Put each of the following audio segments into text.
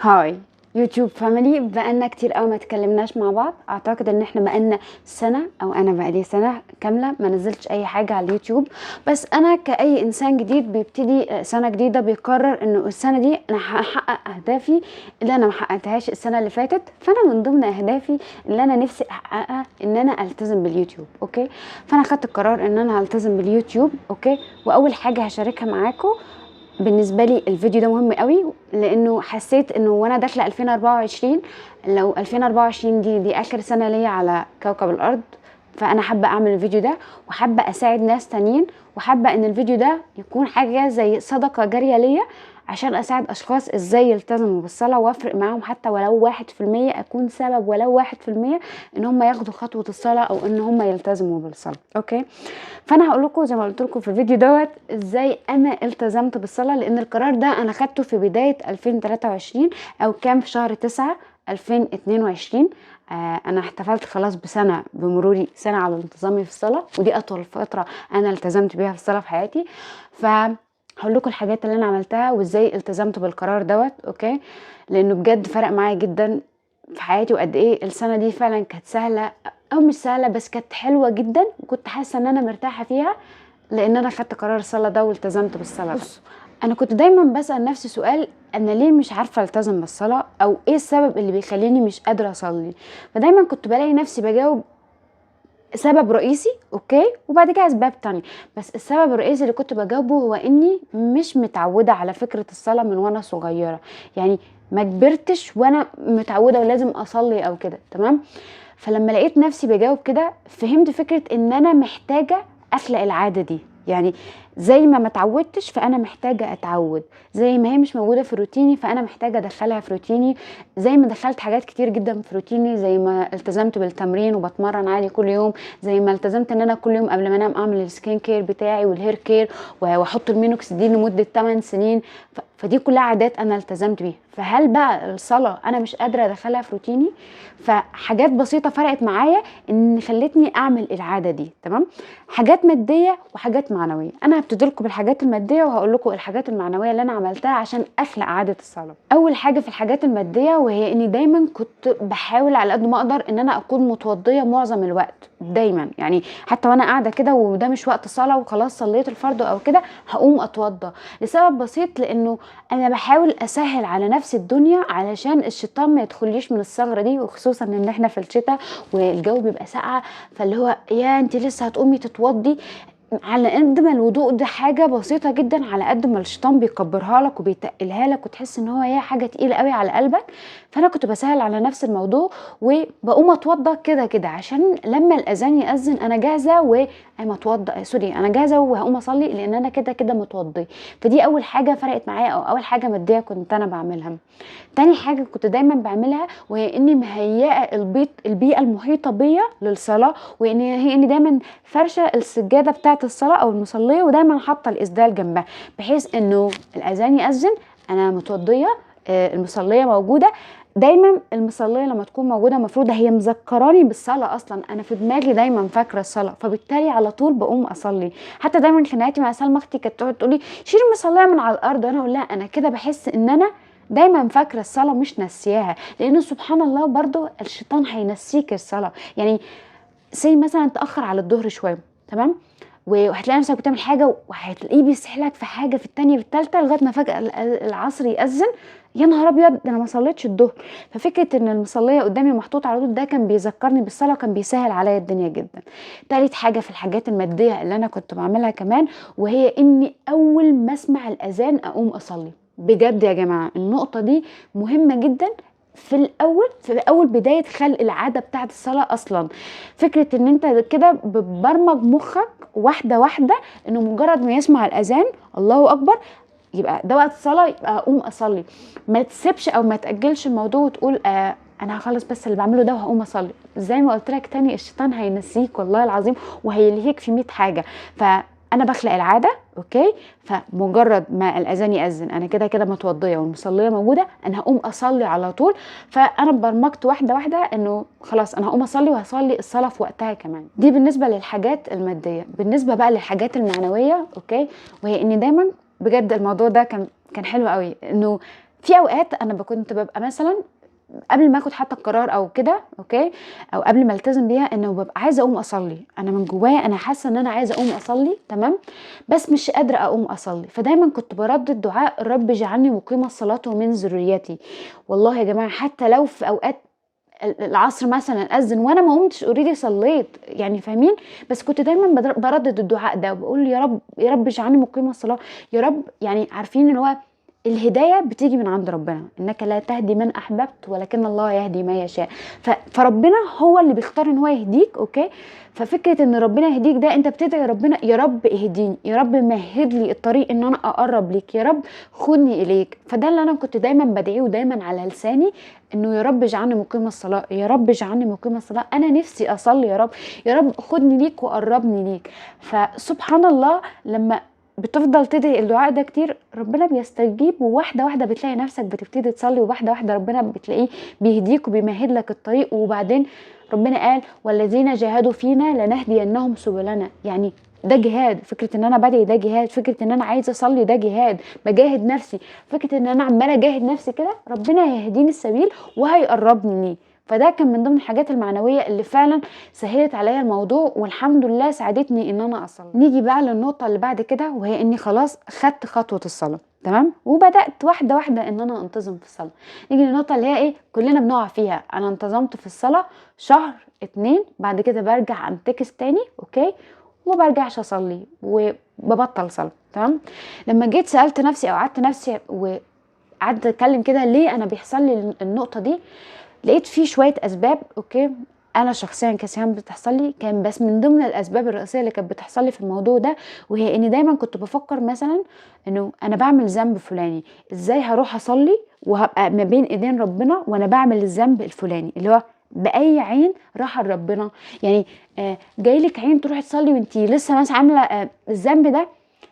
Hi YouTube family، بقالنا كتير قوي ما اتكلمناش مع بعض. اعتقد ان احنا بقالنا سنة، او انا بقالي سنة كاملة ما نزلتش اي حاجة على اليوتيوب. بس انا كاي انسان جديد بيبتدي سنة جديدة بيقرر انه السنة دي انا هحقق اهدافي اللي انا ما حققتهاش السنة اللي فاتت. فانا من ضمن اهدافي اللي انا نفسي احققها ان انا التزم باليوتيوب. okay، فانا خدت القرار ان انا هلتزم باليوتيوب. okay، واول حاجة هشاركها معاكم، بالنسبة لي الفيديو ده مهم قوي، لانه حسيت انه وانا داخله 2024، لو 2024 دي اخر سنة ليا على كوكب الارض، فانا حابة اعمل الفيديو ده وحابة اساعد ناس تانيين، وحابة ان الفيديو ده يكون حاجة زي صدقه جارية ليا عشان اساعد اشخاص ازاي يلتزموا بالصلاة، وافرق معاهم حتى ولو 1%، اكون سبب ولو 1% ان هم ياخدوا خطوة الصلاة او ان هم يلتزموا بالصلاة. okay، فانا هقول لكم زي ما قلت لكم في الفيديو دوت ازاي انا التزمت بالصلاة، لان القرار ده انا خدته في بداية 2023 او كان في شهر 9 2022. انا احتفلت خلاص بسنة، بمروري سنة على انتظامي في الصلاة، ودي اطول فترة انا التزمت بيها في الصلاة في حياتي. ف هقول لكم الحاجات اللي انا عملتها وازاي التزمت بالقرار دوت. okay، لانه بجد فرق معايا جدا في حياتي، وقد ايه السنة دي فعلا كانت سهلة او مش سهلة، بس كانت حلوة جدا، وكنت حاسه ان انا مرتاحة فيها لان انا خدت قرار الصلاة ده والتزمت بالصلاة. بص، انا كنت دايما بسال نفسي سؤال، انا ليه مش عارفه التزم بالصلاة، او ايه السبب اللي بيخليني مش قادرة اصلي؟ فدايما كنت بلاقي نفسي بجاوب سبب رئيسي، okay، وبعد كده اسباب تانية، بس السبب الرئيسي اللي كنت بجاوبه هو اني مش متعوده على فكرة الصلاة من وانا صغيرة، يعني ما كبرتش وانا متعوده ولازم اصلي او كده، تمام؟ فلما لقيت نفسي بجاوب كده فهمت فكرة ان انا محتاجه اخلق العادة دي، يعني زي ما اتعودتش فانا محتاجه اتعود، زي ما هي مش موجودة في روتيني فانا محتاجه ادخلها في روتيني، زي ما دخلت حاجات كتير جدا في روتيني، زي ما التزمت بالتمرين وبتمرن عادي كل يوم، زي ما التزمت ان انا كل يوم قبل ما انام اعمل ال skin care بتاعي وال hair care واحط المينوكس دي لمدة 8 سنين، فدي كلها عادات انا التزمت بيها. فهل بقى الصلاة انا مش قادرة ادخلها في روتيني؟ فحاجات بسيطة فرقت معايا ان خلتني اعمل العادة دي، تمام؟ حاجات مادية وحاجات معنوية. انا هبتدي لكم بالحاجات المادية وهقول لكم الحاجات المعنوية اللي انا عملتها عشان اخلق عادة الصلاة. اول حاجة في الحاجات المادية، وهي اني دايما كنت بحاول على قد ما اقدر ان انا اكون متوضيه معظم الوقت، دايما، يعني حتى وانا قاعدة كده وده مش وقت صلاة وخلاص صليت الفرض او كده، هقوم اتوضى، لسبب بسيط، لانه انا بحاول اسهل على نفسي الدنيا علشان الشيطان ما يدخليش من الثغرة دي، وخصوصا ان احنا في الشتاء والجو بيبقى ساقع، فاللي هو يا انت لسه هتقومي تتوضي. على قد ما الوضوء ده حاجة بسيطة جدا، على قد ما الشيطان بيكبرها لك وبيتقلها لك وتحس ان هو هي حاجة تقيلة قوي على قلبك. فانا كنت بسهل على نفس الموضوع وبقوم اتوضى كده كده، عشان لما الاذان يأذن انا جاهزة وقايمه اتوضى، sorry، انا جاهزة وهقوم اصلي لان انا كده كده متوضيه. فدي اول حاجة فرقت معايا، او اول حاجة مادية كنت انا بعملها. تاني حاجة كنت دايما بعملها وهي اني مهيئة البيئة المحيطة بيا للصلاة، وان هي اني دايما فرشه السجادة بتاعه الصلاة او المصليه، ودايما حاطه الاسدال جنبها، بحيث انه الاذان يأذن انا متوضيه، المصليه موجودة. دايما المصليه لما تكون موجودة المفروض هي مذكراني بالصلاة اصلا، انا في دماغي دايما فاكره الصلاة، فبالتالي على طول بقوم اصلي. حتى دايما خناقاتي مع سلمى اختي كانت تقعد تقولي شيلي المصليه من على الارض، وانا اقول لها انا كده بحس ان انا دايما فاكره الصلاة مش ناسياها، لان سبحان الله برضو الشيطان هينسيك الصلاة. يعني زي مثلا تاخر على الظهر شوية، تمام، وهتلاقي نفسك بتعمل حاجة وهتلاقيه بيسحلك في حاجة في التانية في التالتة، لغاية ما فجاة العصر يأذن، يا نهار ابيض ده انا ما صليتش الظهر. ففكره ان المصليه قدامي محطوط على طول ده كان بيذكرني بالصلاة وكان بيسهل عليا الدنيا جدا. تالت حاجة في الحاجات المادية اللي انا كنت بعملها كمان، وهي اني اول ما اسمع الاذان اقوم اصلي. بجد يا جماعة النقطة دي مهمة جدا في الاول، في اول بداية خلق العادة بتاعه الصلاة اصلا. فكرة ان انت كده بتبرمج مخك واحدة واحدة انه مجرد ما يسمع الاذان الله اكبر يبقى ده وقت الصلاة، يبقى اقوم اصلي. ما تسيبش او ما تاجلش الموضوع وتقول انا هخلص بس اللي بعمله ده وهقوم اصلي. زي ما قلت لك تاني، الشيطان هينسيك والله العظيم وهيلهيك في 100 حاجة. فانا بخلق العادة، okay، فمجرد ما الاذان يأذن انا كده كده متوضيه والمصليه موجودة، انا هقوم اصلي على طول. فانا برمجت واحدة واحدة انه خلاص انا هقوم اصلي وهصلي الصلاة في وقتها كمان. دي بالنسبة للحاجات المادية. بالنسبة بقى للحاجات المعنوية، okay، وهي اني دايما بجد الموضوع ده كان حلو قوي، انه في اوقات انا كنت ببقى مثلا قبل ما اخد حتى القرار او كده، okay، او قبل ما التزم بيها، انه ببقى عايزه اقوم اصلي، انا من جوايا انا حاسه ان انا عايزه اقوم اصلي، تمام، بس مش قادرة اقوم اصلي. فدايما كنت بردد دعاء رب اجعلني مقيم الصلاة ومن ذريتي. والله يا جماعة حتى لو في اوقات العصر مثلا اذن وانا ما قمتش already صليت، يعني فاهمين، بس كنت دايما بردد الدعاء ده وبقول يا رب يا رب اجعلني مقيم الصلاة يا رب. يعني عارفين ان هو الهداية بتيجي من عند ربنا، انك لا تهدي من احببت ولكن الله يهدي من يشاء. فربنا هو اللي بيختار ان هو يهديك، okay. ففكره ان ربنا يهديك ده انت بتدعي ربنا يا رب اهديني، يا رب مهد لي الطريق ان انا اقرب ليك، يا رب خدني اليك. فده اللي انا كنت دايما بدعية ودايما على لساني، انه يا رب اجعلني مقيم الصلاة، يا رب اجعلني مقيم الصلاة، انا نفسي اصلي يا رب، يا رب خدني ليك وقربني ليك. فسبحان الله لما بتفضل تدعي الدعاء ده كتير ربنا بيستجيب، وواحدة واحدة بتلاقي نفسك بتبتدي تصلي، وواحدة واحدة ربنا بتلاقيه بيهديك وبيمهد لك الطريق. وبعدين ربنا قال والذين جاهدوا فينا لنهدينهم سبلنا. يعني ده جهاد، فكرة ان انا بدعي ده جهاد، فكرة ان انا عايزه اصلي ده جهاد، بجاهد نفسي، فكرة ان انا عماله اجاهد نفسي كده ربنا هيهديني السبيل وهيقربني ليه. فده كان من ضمن الحاجات المعنوية اللي فعلا سهلت عليا الموضوع والحمد لله ساعدتني ان انا اصلي. نيجي بقى للنقطة اللي بعد كده، وهي اني خلاص خدت خطوة الصلاة، تمام، وبدات واحدة واحدة ان انا انتظم في الصلاة. نيجي للنقطة اللي هي ايه كلنا بنقع فيها، انا انتظمت في الصلاة شهر 2، بعد كده برجع انتكس تاني، okay، وبرجعش اصلي وببطل صلاة، تمام. لما جيت سالت نفسي او قعدت نفسي وقعدت اتكلم كده ليه انا بيحصل لي النقطة دي، لقيت فيه شوية اسباب، okay، انا شخصيا كسهام بتحصل لي، كان بس من ضمن الاسباب الرئيسية اللي كانت بتحصل لي في الموضوع ده، وهي اني دايما كنت بفكر مثلا انه انا بعمل ذنب فلاني، ازاي هروح اصلي وهبقى ما بين ايدين ربنا وانا بعمل الذنب الفلاني، اللي هو باي عين راح لربنا؟ يعني جايلك عين تروحي تصلي وانتي لسه مثلا عامله الذنب ده.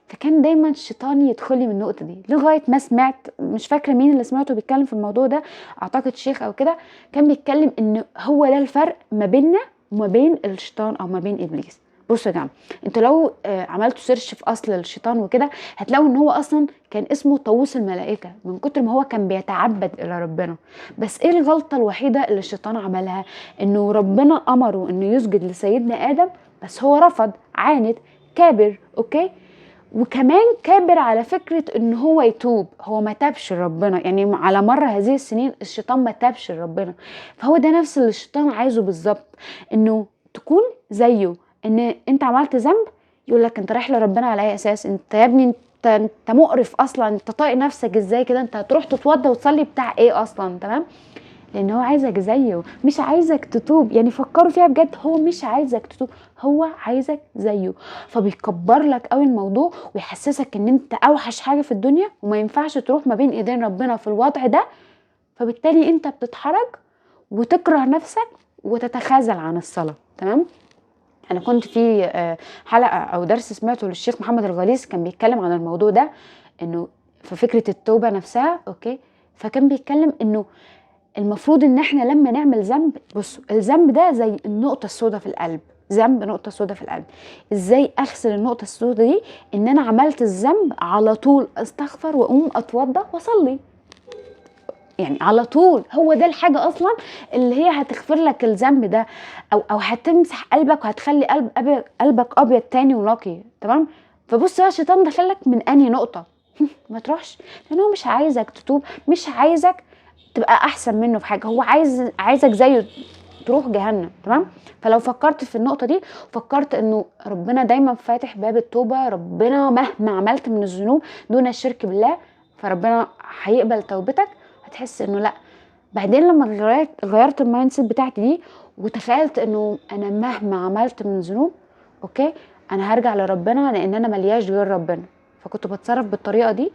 فكان دايما الشيطان يدخل لي من النقطة دي، لغاية ما سمعت، مش فاكره مين اللي سمعته بيتكلم في الموضوع ده، اعتقد شيخ او كده، كان بيتكلم ان هو ده الفرق ما بيننا وما بين الشيطان او ما بين ابليس. بصوا يا جماعة، انتوا لو عملتوا search في اصل الشيطان وكده هتلاقوا ان هو اصلا كان اسمه طاووس الملائكة من كتر ما هو كان بيتعبد الى ربنا. بس ايه الغلطة الوحيدة اللي الشيطان عملها؟ انه ربنا امره انه يسجد لسيدنا ادم، بس هو رفض، عاند، كابر، okay، وكمان كابر على فكرة ان هو يتوب، هو ما تابش لربنا، يعني على مر هذه السنين الشيطان ما تابش لربنا. فهو ده نفس اللي الشيطان عايزه بالظبط، انه تكون زيه، ان انت عملت ذنب يقول لك انت رايح لربنا على اي اساس؟ انت يا ابني انت مقرف اصلا، انت طايق نفسك ازاي كده، انت هتروح تتوضى وتصلي بتاع ايه اصلا، تمام؟ لان هو عايزك زيه، مش عايزك تتوب. يعني فكروا فيها بجد، هو مش عايزك تتوب، هو عايزك زيه. فبيكبر لك قوي الموضوع ويحسسك ان انت اوحش حاجة في الدنيا وما ينفعش تروح ما بين ايدين ربنا في الوضع ده. فبالتالي انت بتتحرج وتكره نفسك وتتخاذل عن الصلاة، تمام. انا كنت في حلقة او درس سمعته للشيخ محمد الغليظ كان بيتكلم عن الموضوع ده، انه في فكرة التوبة نفسها، okay. فكان بيتكلم انه المفروض ان احنا لما نعمل ذنب، بصوا الذنب ده زي النقطة السوداء في القلب، ذنب نقطة سوداء في القلب. ازاي اغسل النقطة السوداء دي؟ ان انا عملت الذنب على طول استغفر واقوم اتوضى واصلي، يعني على طول. هو ده الحاجة اصلا اللي هي هتغفر لك الذنب ده، او هتمسح قلبك وهتخلي قلبك ابيض تاني ونقي، تمام. فبص بقى الشيطان دخلك من انهي نقطة؟ ما تروحش، لان هو مش عايزك تتوب، مش عايزك تبقى احسن منه في حاجة، هو عايزك زيه تروح جهنم، تمام. فلو فكرت في النقطة دي، فكرت انه ربنا دايما فاتح باب التوبة، ربنا مهما عملت من الذنوب دون الشرك بالله فربنا هيقبل توبتك، هتحس انه لا. بعدين لما غيرت ال mindset بتاعتي دي وتخيلت انه انا مهما عملت من ذنوب، okay، انا هرجع لربنا لان انا ملياش غير ربنا، فكنت بتصرف بالطريقة دي.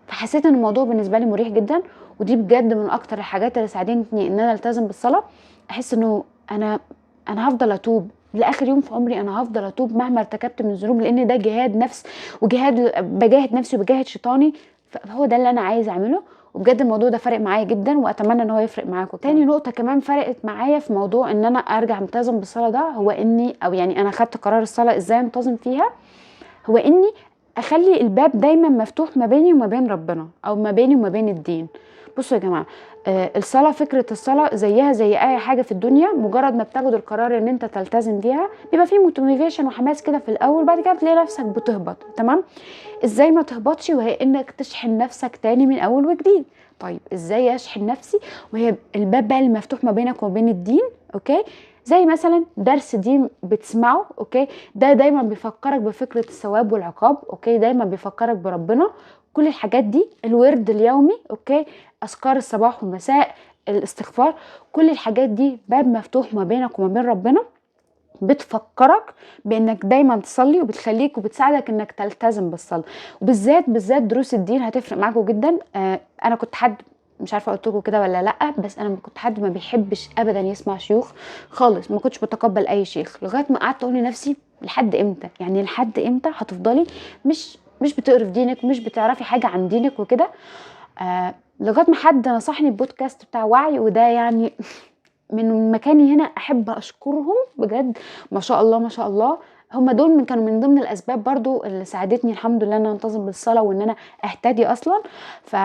فحسيت ان الموضوع بالنسبة لي مريح جدا، ودي بجد من اكتر الحاجات اللي ساعدتني ان انا التزم بالصلاة. احس انه انا هفضل اتوب لاخر يوم في عمري، انا هفضل اتوب مهما ارتكبت من ذنوب، لان ده جهاد نفس وجهاد، بجاهد نفسي وبجاهد شيطاني، فهو ده اللي انا عايز اعمله. وبجد الموضوع ده فرق معايا جدا، واتمنى ان هو يفرق معاكم. تاني نقطة كمان فرقت معايا في موضوع ان انا ارجع ملتزم بالصلاة ده، هو اني او يعني انا خدت قرار الصلاة ازاي انتظم فيها، هو اني اخلي الباب دايما مفتوح ما بيني وما بين ربنا، او ما بيني وما بين الدين. بصوا يا جماعة، الصلاة، فكرة الصلاة زيها زي اي حاجة في الدنيا، مجرد ما بتاخد القرار ان انت تلتزم بيها بيبقى فيه motivation وحماس كده في الاول، بعد كده بتلاقي نفسك بتهبط. تمام؟ ازاي ما تهبطش؟ وهي انك تشحن نفسك تاني من اول وجديد. طيب ازاي اشحن نفسي؟ وهي الباب بقى المفتوح ما بينك وما بين الدين. okay، زي مثلا درس دين بتسمعه، okay، ده دايما بيفكرك بفكره الثواب والعقاب، okay، دايما بيفكرك بربنا، كل الحاجات دي، الورد اليومي، okay، اذكار الصباح والمساء، الاستغفار، كل الحاجات دي باب مفتوح ما بينك وما بين ربنا، بتفكرك بانك دايما تصلي، وبتخليك وبتساعدك انك تلتزم بالصلاة. وبالذات بالذات دروس الدين هتفرق معاكم جدا. انا كنت حد مش عارفه قلت لكم كده ولا لا، بس انا كنت حد ما بيحبش ابدا يسمع شيوخ خالص، ما كنتش بتقبل اي شيخ، لغاية ما قعدت اقول لنفسي لحد امتى؟ يعني لحد امتى هتفضلي مش بتقري في دينك، مش بتعرفي حاجة عن دينك وكده؟ لغاية ما حد نصحني ببودكاست بتاع وعي، وده يعني من مكاني هنا احب اشكرهم بجد، ما شاء الله ما شاء الله، هم دول كانوا من ضمن الاسباب برضو اللي ساعدتني الحمد لله ان انا انتظم بالصلاة وان انا اهتدي اصلا. ف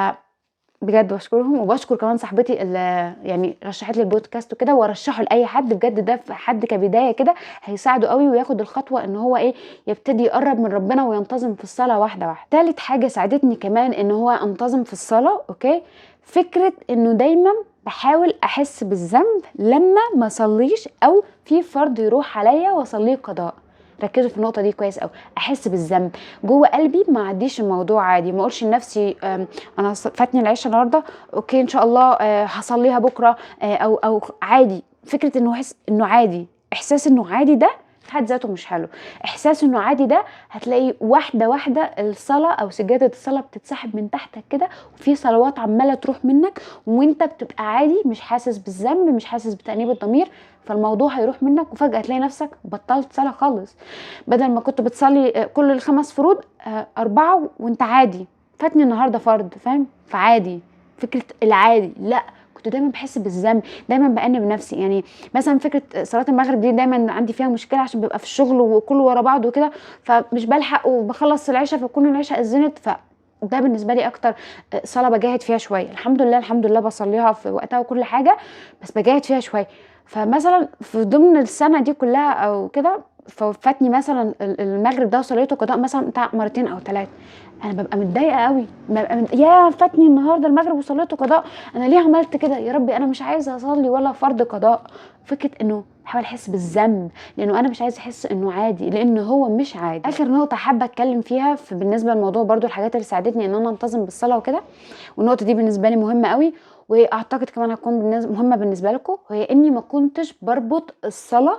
بجد بشكرهم، وبشكر كمان صاحبتي اللي يعني رشحت لي البودكاست وكده، وارشحه لاي حد بجد، ده في حد كبداية كده هيساعده قوي وياخد الخطوة ان هو ايه، يبتدي يقرب من ربنا وينتظم في الصلاة واحدة واحدة. تالت حاجة ساعدتني كمان ان هو انتظم في الصلاة، okay، فكرة انه دايما بحاول احس بالذنب لما ما اصليش او في فرض يروح عليا واصليه قضاء. ركزوا في النقطة دي كويس قوي، احس بالذنب جوه قلبي، ما عديش الموضوع عادي، ما اقولش لنفسي انا فاتني العشاء النهارده، okay ان شاء الله هصليها بكره، او عادي. فكرة انه احس انه عادي، احساس انه عادي ده في حد ذاته مش حلو. احساس انه عادي ده هتلاقي واحدة واحدة الصلاة او سجادة الصلاة بتتسحب من تحتك كده، وفي صلوات عماله تروح منك وانت بتبقى عادي، مش حاسس بالذنب، مش حاسس بتأنيب الضمير، فالموضوع هيروح منك، وفجأة تلاقي نفسك بطلت صلاة خالص. بدل ما كنت بتصلي كل الخمس فروض 4 وانت عادي، فاتني النهارده فرض، فاهم؟ فعادي، فكرة العادي. لا، كنت دايما بحس بالذنب، دايما بأنب نفسي. يعني مثلا فكرة صلاة المغرب دي دايما عندي فيها مشكلة، عشان ببقى في الشغل وكله ورا بعض وكده، فمش بلحق وبخلص العشاء فكون العشاء أذنت، ف ده بالنسبة لي اكتر صلاة بجاهد فيها شوية. الحمد لله الحمد لله بصليها في وقتها وكل حاجة، بس بجاهد فيها شوية. فمثلا في ضمن السنة دي كلها او كده، ففاتني مثلا المغرب ده وصليته قضاء مثلا بتاع 2 أو 3، انا ببقى متضايقة قوي، ببقى يا فاتني النهارده المغرب وصليته قضاء، انا ليه عملت كده يا ربي، انا مش عايزه اصلي ولا فرض قضاء. فكرة انه بحاول احس بالذنب لانه انا مش عايزه احس انه عادي، لانه هو مش عادي. اخر نقطة حابة اتكلم فيها في بالنسبة للموضوع برضو، الحاجات اللي ساعدتني ان انا انتظم بالصلاة وكده، والنقطة دي بالنسبة لي مهمة قوي، واعتقد كمان هتكون مهمة بالنسبة لكم، وهي اني ما كنتش بربط الصلاة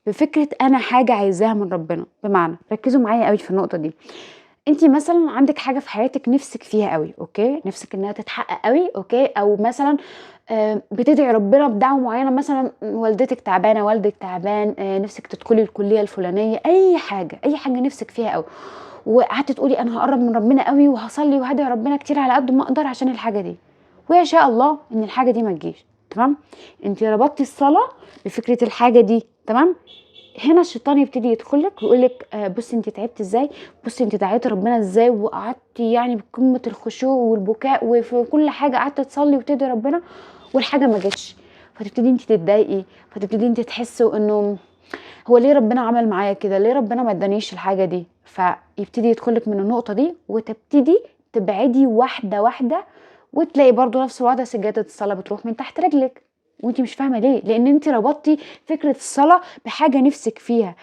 بفكره انا حاجة عايزاها من ربنا. بمعنى ركزوا معايا قوي في النقطة دي، انتي مثلا عندك حاجة في حياتك نفسك فيها قوي، okay، نفسك انها تتحقق قوي، okay، او مثلا بتدعي ربنا بدعوة معينة، مثلا والدتك تعبانة، والدك تعبان، نفسك تدخلي الكلية الفلانية، اي حاجة، اي حاجة نفسك فيها قوي، وقعدت تقولي انا هقرب من ربنا قوي وهصلي وهدعي ربنا كتير على قد ما اقدر عشان الحاجة دي، ويا شاء الله ان الحاجة دي ما تجيش. تمام، انتي ربطتي الصلاة بفكره الحاجة دي. تمام، هنا الشيطان يبتدي يدخلك ويقولك بصي انت تعبتي ازاي، بصي انت دعيتي ربنا ازاي، وقعدتي يعني بقمة الخشوع والبكاء وفي كل حاجة قعدتي تصلي وتدعي ربنا والحاجة ما جتش، فتبتدي انت تتضايقي، فتبتدي انت تحسي انه هو ليه ربنا عمل معايا كده، ليه ربنا ما ادانيش الحاجة دي. فيبتدي يدخلك من النقطة دي وتبتدي تبعدي واحدة واحدة، وتلاقي برضو نفس الوضع، سجادة الصلاة بتروح من تحت رجلك وانتي مش فاهمه ليه، لان انتي ربطتي فكرة الصلاة بحاجة نفسك فيها.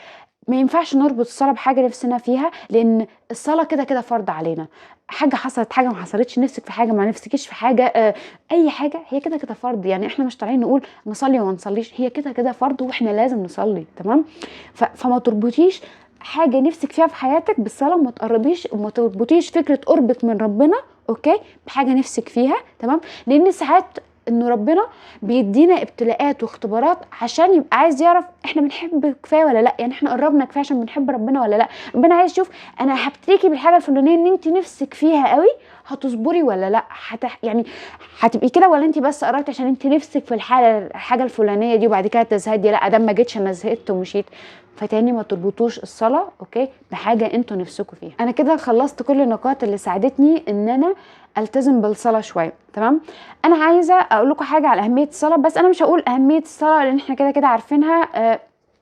ما ينفعش نربط الصلاة بحاجة نفسنا فيها، لان الصلاة كده كده فرض علينا، حاجة حصلت حاجة ما حصلتش، نفسك في حاجة ما نفسكيش في حاجة، اي حاجة هي كده كده فرض. يعني احنا مش طالعين نقول نصلي وما نصليش، هي كده كده فرض واحنا لازم نصلي. تمام، فما تربطيش حاجة نفسك فيها في حياتك بالصلاة، وما تقربيش وما تربطيش فكرة قربك من ربنا okay بحاجة نفسك فيها. تمام، لان ساعات انه ربنا بيدينا ابتلاءات واختبارات عشان يبقى عايز يعرف احنا بنحب كفاية ولا لا، يعني احنا قربنا كفاية عشان بنحب ربنا ولا لا. ربنا عايز يشوف انا هبتليكي بالحاجة الفلانية ان انت نفسك فيها قوي هتصبري ولا لا؟ يعني هتبقي كده ولا انت بس قررتي عشان انت نفسك في الحاجة الفلانية دي وبعد كده تزهدي، لا ده ما جيتش انا زهقت ومشيت. فتاني ما تربطوش الصلاة okay بحاجة انتوا نفسكم فيها. انا كده خلصت كل النقاط اللي ساعدتني ان انا التزم بالصلاة شوية، تمام. انا عايزه اقول لكم حاجة على اهمية الصلاة، بس انا مش هقول اهمية الصلاة لان احنا كده كده عارفينها.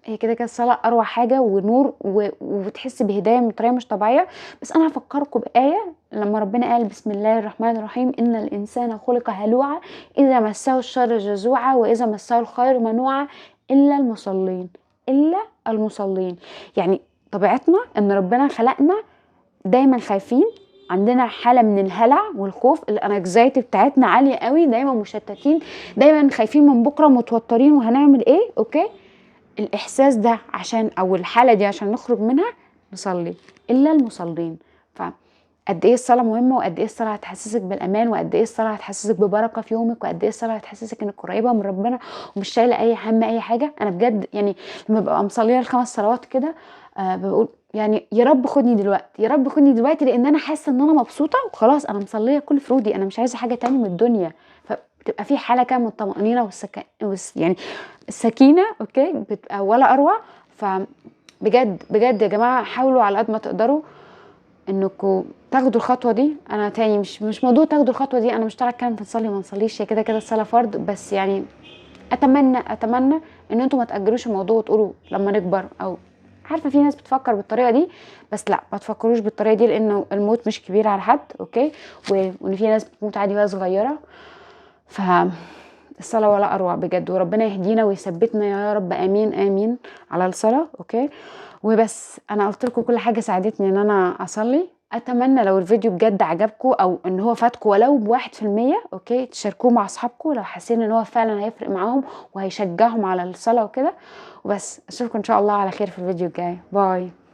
هي كده كده الصلاة اروع حاجة ونور وبتحس بهداية بطريقة مش طبيعية. بس انا هفكركم بايه لما ربنا قال بسم الله الرحمن الرحيم ان الانسان خلق هلوعا اذا مسه الشر جزوعا واذا مسه الخير منوعا الا المصلين. الا المصلين. يعني طبيعتنا ان ربنا خلقنا دايما خايفين، عندنا حاله من الهلع والخوف، ال anxiety بتاعتنا عالية قوي، دايما مشتتين، دايما خايفين من بكره، متوترين وهنعمل ايه، okay. الاحساس ده عشان او الحالة دي عشان نخرج منها نصلي، الا المصلين. فقد ايه الصلاة مهمة، وقد ايه الصلاة هتحسسك بالامان، وقد ايه الصلاة هتحسسك ببركة في يومك، وقد ايه الصلاة هتحسسك انك قريبه من ربنا ومش شايله اي هم اي حاجة. انا بجد يعني لما ببقى مصليه الخمس صلوات كده بقول يعني يا رب خدني دلوقتي، يا رب خدني دلوقتي، لان انا حاسه ان انا مبسوطة وخلاص، انا مصليه كل فروضي، انا مش عايزه حاجة تاني من الدنيا. فبتبقى في حاله كده من الطمانينة يعني السكينة، okay، بتبقى ولا اروع. فبجد بجد يا جماعة حاولوا على قد ما تقدروا انكم تاخدوا الخطوة دي. انا تاني مش موضوع تاخدوا الخطوة دي، انا مش طالعه اتكلم في نصلي ما نصليش، هي كده كده الصلاة فرض، بس يعني اتمنى ان انتم ما تاجلوش الموضوع وتقولوا لما نكبر، او عارفه في ناس بتفكر بالطريقة دي، بس لا ما تفكروش بالطريقة دي، لانه الموت مش كبير على حد، okay، وان في ناس بتموت عادي وهي صغيرة. ف الصلاة ولا اروع بجد، وربنا يهدينا ويثبتنا يا رب، امين امين على الصلاة، okay. وبس انا قلت لكم كل حاجة ساعدتني ان انا اصلي. اتمنى لو الفيديو بجد عجبكم او ان هو فاتكم ولو ب1%، okay، تشاركوه مع اصحابكم لو حاسين ان هو فعلا هيفرق معاهم وهيشجعهم على الصلاة وكده. وبس اشوفكم ان شاء الله على خير في الفيديو الجاي. bye.